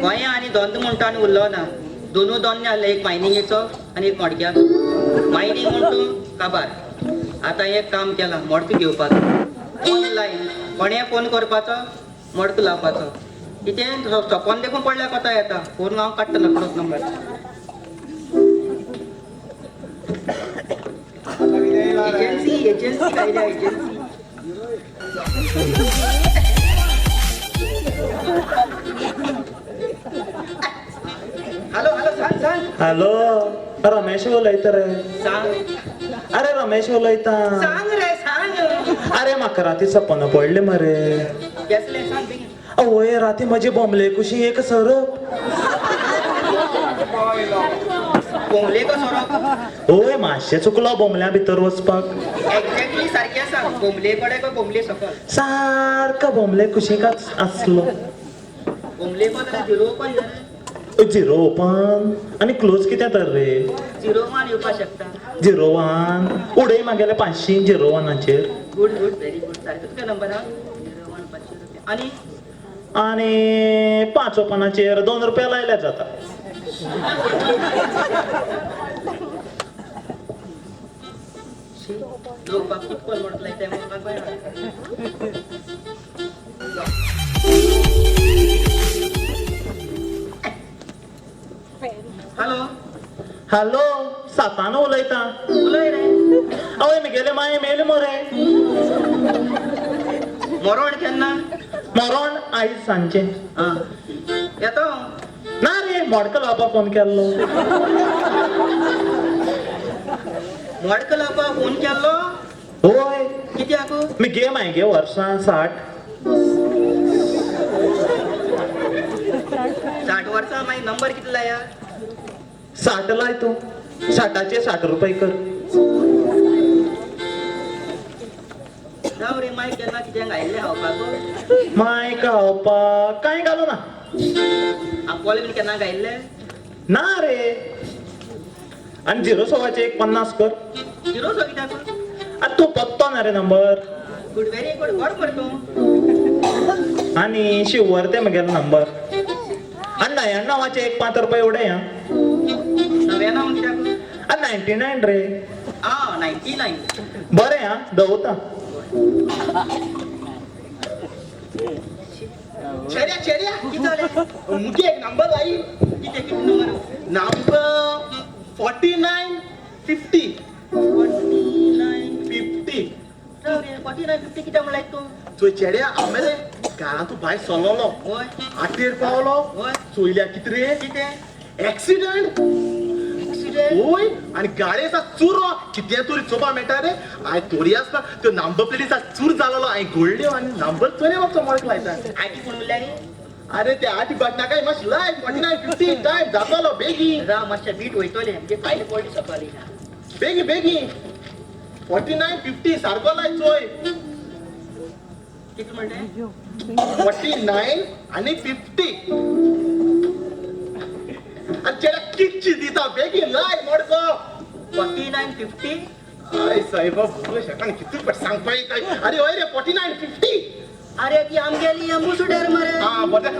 गोंया आनी धंदो म्हणटा आनी उरलो ना. दोनू दोन्ने आहले, एक मायनिंगेचो आनी एक मडक्याचो. मायनींग म्हण तूं काबार. आतां एक काम केलां, मडको घेवपाचो ऑनलायन. कोणें फोन करपाचो, मडको लावपाचो. कितें सपन देखून पडल्या कोता येता. फोन हांव काडटा नकडोच नंबर. एजन्सी एजन्सी आयल्या एजन्सी. हॅलो हॅलो, सांग सांग. हॅलो, रमेश उलयता रे. सांग. अरे रमेश उलयता. सांग रे सांग. अरे म्हाका राती सपन पडले मरे. कसलें सांग बेगीन. अवय राती म्हजी बोमले कुशी एक सरप. बोमले को सोरोप? होय, मातशें चुकलो बोमल्या भितर वचपाक. एक्झॅक्टली सारकें सांग, बोमले कडेन को बोमले सकल? सारको बोमले कुशीकच आसलो. बोमले को जाल्यार झिरो ओपन रे. झिरो ओपन आनी क्लोज कितें तर रे? झिरो वन येवपाक शकता. झिरो वन उडय मागेले 500 झिरो वनाचेर. Good good, very good. सारकें तुका नंबर हा झिरो वन 500 रुपया आनी आनी 5 ओपनाचेर 2 रुपया लायल्यार जाता. लोक बाप कितको म्हणत लायता म्हाका कळना. हॅलो. हॅलो, सातान उलयता. उलय रे. अवय म्हगेले माय मेले मरे. मरोण केन्ना? मरोण आयज सांजचें. आं येता हांव. ना रे, मोडको लावपाक फोन केल्लो. मडक लावपाक फोन केल्लो? होय. कित्याक? मी मागे वर्सां 60. 60 वर्सां मागीर नंबर कितलो लाया? 60 लाय तूं. 60चे 60 रुपये कर. जावं रे, मागीर केन्ना कितें घायल्लें खावपाक? माय खावपाक कांय घालू ना. आपोले बीन केन्ना घायल्लें? ना रे. आनी झिरो सवाचे एक 50 कर. झिरो सो कित्याक? आतां तूं पत्तो ना रे नंबर. गुड, व्हेरी गुड, बरो मरे तूं. आनी शिवर ते म्हगेलो नंबर. आनी 99चे एक 5 रुपये उडय. आं, 99 कित्याक? आनी 99 रे. आं 99. बरें, आं दवरता. चेड्या चेड्या. कितें जालें? मुगे एक नंबर लाई. कितें कितें नंबर? नंबर 49 50. 49 50. राव रे, 49 50 कित्याक म्हणलाय तूं? चोय चेड्या, हांव मरे घरांतू भायर सरलोलो. हय. आटेर पावलो. हय. चोयल्या कितें रे? कितें? एक्सिडंट. एक्सिडंट? ओय, आनी गाडयेचा चुरो कितें तरी चोवपा मेळटा रे. हांवें तोरी आसता त्यो नंबर प्लेटीचा चूर जालोलो. हांवें गोडल्यो आनी नंबर चोरये म्हाका मडक लायता. आयकी कोण उरल्या रे? अरे ते आटी बाट नाका, मातशें लाय 49 50 टायम जातलो बेगीन. राव मातशें बीट वयतलें म्हणजे फायल पडली सकाळी. बेगी बेगी 49 50 सारको लाय चोय. कितें म्हणलें? 49 आनी 50. आनी चेड्या किच्ची दिता, बेगीन लाय मडको. 49 50. I साहेबा, भुरगो शेकान कितू पट सांगपा काय. अरे हय रे, 49 50. अरे ती आमगेली अंबुसुडेर मरे. आं बरें.